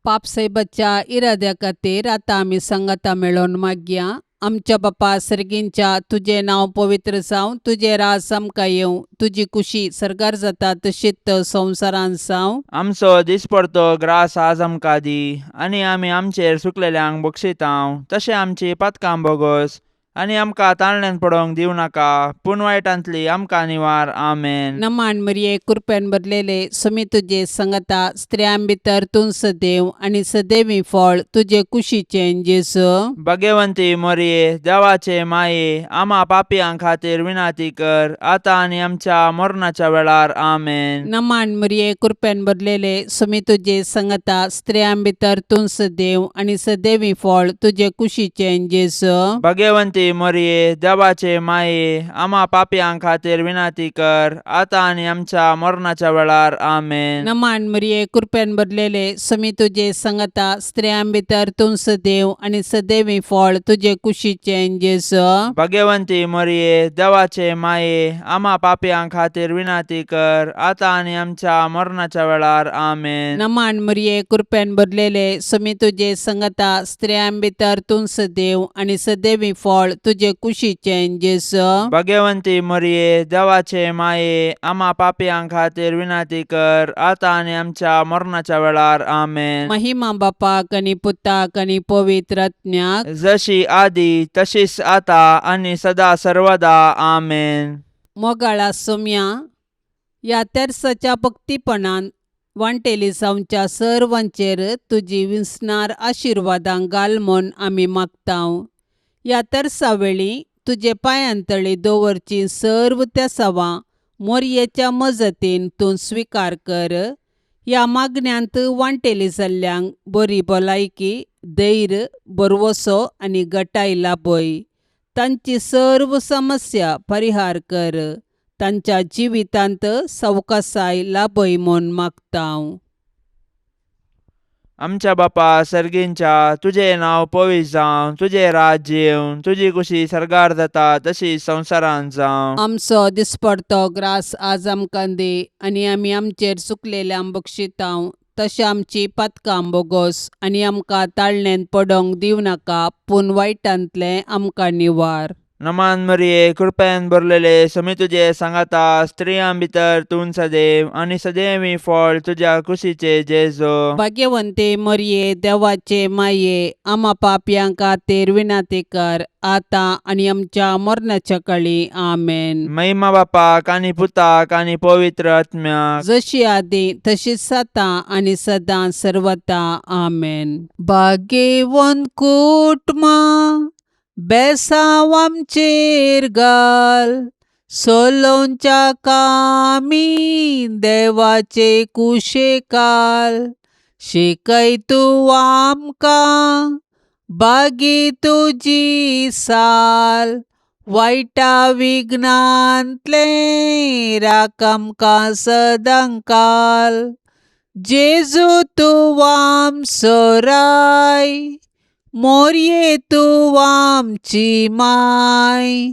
पापसायबाच्या इराद्या खातीर आतां आमी सांगाता मेळोवन मागया. आमच्या बापा सर्गींच्या तुजें नांव पवित्र जावं. तुजें राज आमकां येवं. तुजी कुशी सर्गार जाता तशीच संवसारांत जावं. आमचो दिसपडतो ग्रास आज आमकां दी आनी आमी आमचेर सुकलेल्यांक बक्षितांव तशें आमची पातकां बोगस आनी आमकां ताळण्यान पडोवंक दिवं नाका पूण वायटांतली आमकां निवार. आमेन. नमान मरिये कृपेन भरलेले सुमी तुजे संगता. स्त्रियां भितर तूं सदैव आनी सदैवी फळ तुजे कुशीचें जेजू. भाग्यवंती मोरये देवाचे माये आमा पापयां खातीर विनाती कर आतां आनी आमच्या मरणाच्या वेळार. आमेन. नमान मरिये कृपेन भरलेले सुमी तुजे संगता. स्त्रियां भितर तूं सदैव आनी सदैवी फळ तुजे कुशीचें जेजू. भाग्यवंती मोरये देवाचे माये आमा पापयां खातीर विनाती कर आतां आनी आमच्या मरणाच्या वेळार. आमेन. नमान मरिये कृपेन भरलेले सुमी तुजे संगता. स्त्रियां भितर तूं सदैव आनी सदैवी फळ तुजे कुशीचें जेजू. भाग्यवंती मोरये देवाचे माये आमा पापयां खातीर विनाती कर आतां आनी आमच्या मरणाच्या वेळार. आमेन. नमान मरिये कृपेन भरलेले सुमी तुजे संगता. स्त्रियां भितर तूं सदैव आनी सदैवी फळ तुजे कुशीचें जेजू. भाग्यवंती मोरये देवाचे माये आमा पापयां खातीर विनाती कर आतां आनी आमच्या मरणाच्या वेळार. आमेन. महिमा बापाक आनी पुताक आनी पवित्र आत्म्याक. जशी आदी तशीच आता आनी सदा सर्वदा. आमेन. मोगाळा सोम्या ह्या तेर्साच्या भक्तीपणान वांटेली जावच्या सर्वांचेर तुजी विसणार आशिर्वादां घाल म्हूण आमी मागतांव. ह्या तेर्सा वेळी तुजे पांयांतळी दवरची सर्व तेसावां मोरयेच्या मजतीन तूं स्विकार कर. ह्या मागण्यांत वांटेली जाल्ल्यांक बरी भलायकी धैर्य भरवसो आनी गटाय लाभय. तांची सर्व समस्या परिहार कर. तांच्या जिवितांत सवकासाय लाभय म्हूण मागतांव. आमच्या बापा सर्गींच्या तुजें नांव पवित्र जावं तुजें राज्य येवं तुजी कुशी सर्गार जाता तशी संवसारांत जावं. आमचो दिसपडतो ग्रास आज आमकां दी आनी आमी आमचेर चुकलेल्यांक बक्षितांव तशें आमची पातकां बोगोस आनी आमकां ताळणेंत पडोंक दिवं नाका पूण वायटांतलें आमकां निवार. नमान मरिये, कृपेन भरलेले, समी तुजे सांगाता, स्त्रियां भितर तूं सदैव आनी सदैवी फळ तुज्या कुशीचे जेजो. भाग्यवंते मरिये, देवाचे माये, आमा पापयां खातीर विनंती कर आतां आनी आमच्या मरणाच्या काळी. आमेन. महिमा बापाक आनी पुताक आनी पवित्र आत्म्याक. जशी आदी तशीच आतां आनी सदां सर्वता. आमेन. भाग्यवंत कुटुंबा, बेसांव आमचेर घाल, सोलोवच्या कामी देवाचे कुशेकाल. शिकय तूं आमकां बागी तुजी साल, वायटा विघ्नांतलें राख आमकां सदांकाल. जेजू तूं आमचो राय, मोरये तूं आमची माय,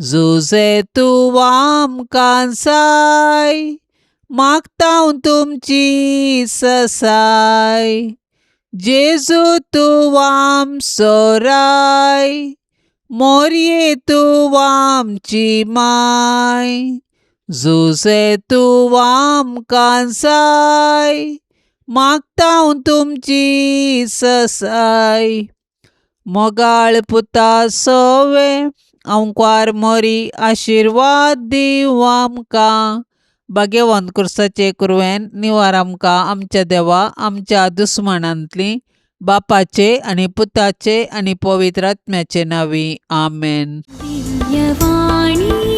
जुजे तूं आमकां जाय, मागता हांव तुमची ससाय. जेजू तूं आमचो राय, मोरये तूं आमची माय, जुजे तूं आमकां जाय, मागता हांव तुमची ससाय. मोगाळ पुता सोवे, अंकवार मोरी, आशिर्वाद दिवं आमकां. भाग्यवंत कुर्साचे कुरवेन निवार आमकां आमच्या देवा आमच्या दुस्मानांतली, बापाचे आनी पुताचे आनी पवित्र आत्म्याचे नांवी. आमेन. दिव्यवाणी.